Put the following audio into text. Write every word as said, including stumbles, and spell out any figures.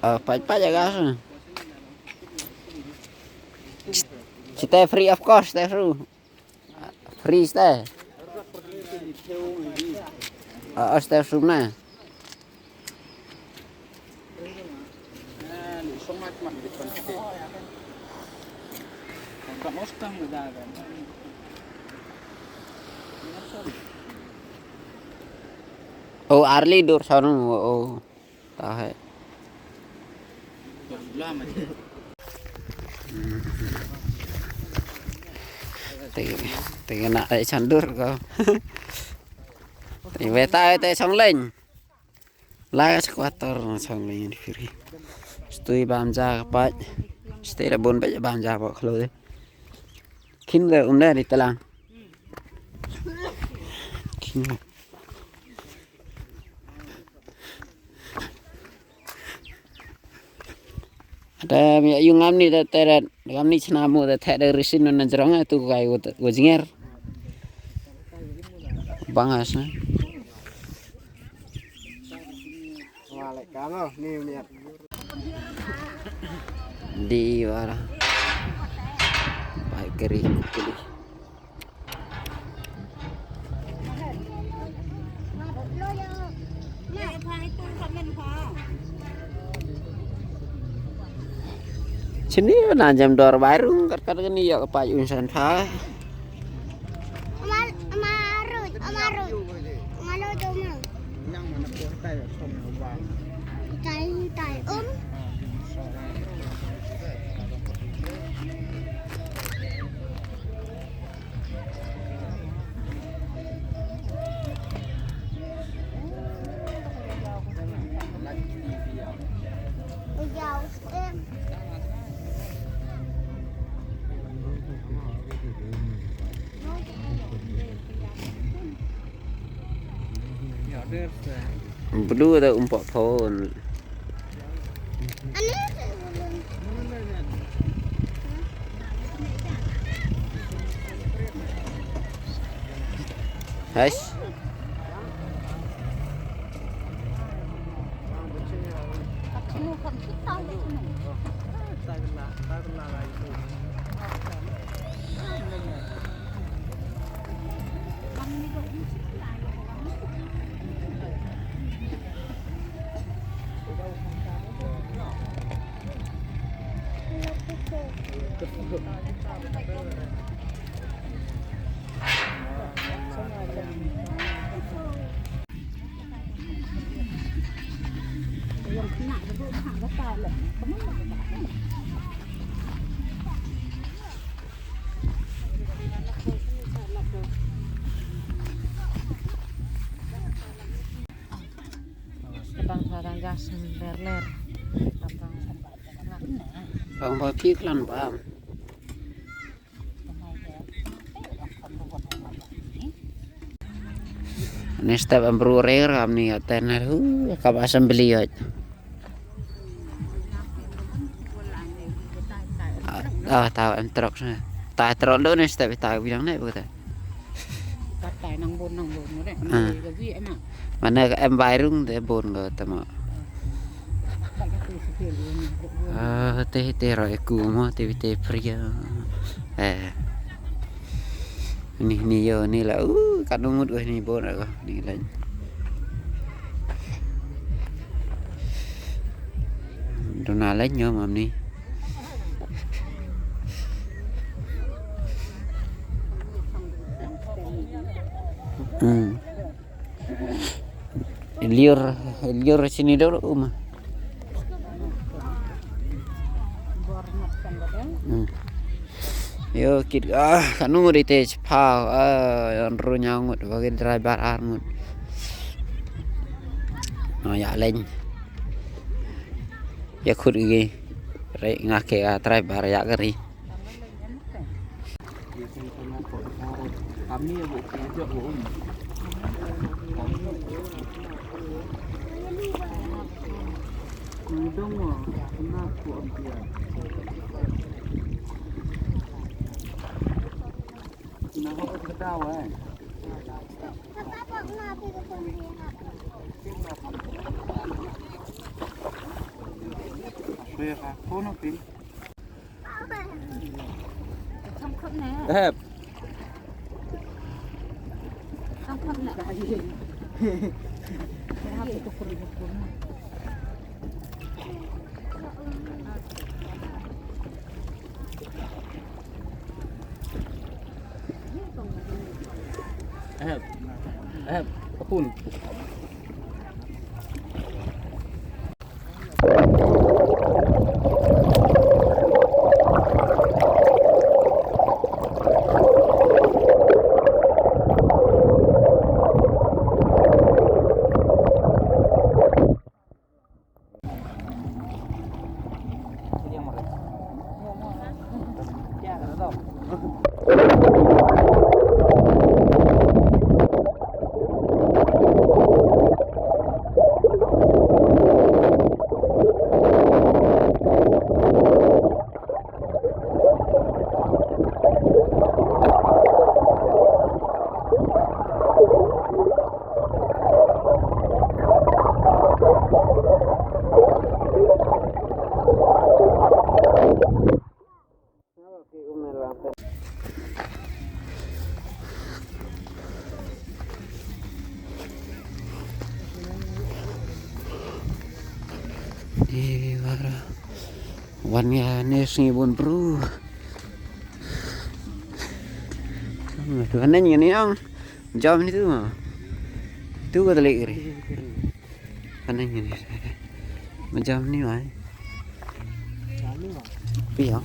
Pait pait ya gas. Site free of cost te fru. Free site. Os te fru na. O arli dur sana o. Tahe. Te na ai chandur ko. Te beta te song leng. La ka kwator song leng di firi. Stui bam ja ka pait. Stui da bun bam ja ba khlo de. Kin de um de di telang. Kin. Ada mi yu ngam ni da teret ngam ni chna mu da thet da risin na jrong tu kai u jinger. Bang as na. Wale kano ni miat. Di wara. Pai keri keri. Chini na jam dor bairung kat kat ni yok pa un san pha. Amar amar amar ngalo doma. Yang mana ko tai ko ma ba. Tai tai um. Blue da umpak phone. Hais. Bang ba phi klan bam. Ni step em bru reng ram ni ate na hu ka ba assembly ot. Ah, ta em trok sa. Ta trok do ni step ta bilang ne bu ta. Katai nang bun nang bun re. Ah. Mana ka em bairung de bun ko tama. Ah, te te ro eku mo te te pria. Eh. Ni ni yo ni la u ka nungut ko ni bun ko ni la. Duna la nyo mam ni. Hmm. Liur, liur sini dulu uma. Hmm. Yo kit ah kanu di te chpau ah yon ru nyangut bagi driver arngut. No ya leng. Ya khut gi. Re ngah ke ah driver ya kari. Hep. Hep. Hep. Apun. Di wara wan ïa ne sngi bun bru. Tu wan ne ngi ne ang jam ni tu ma. Tu ka tali ri. Wan ne ngi ne ma jam ni mai. Pi ya.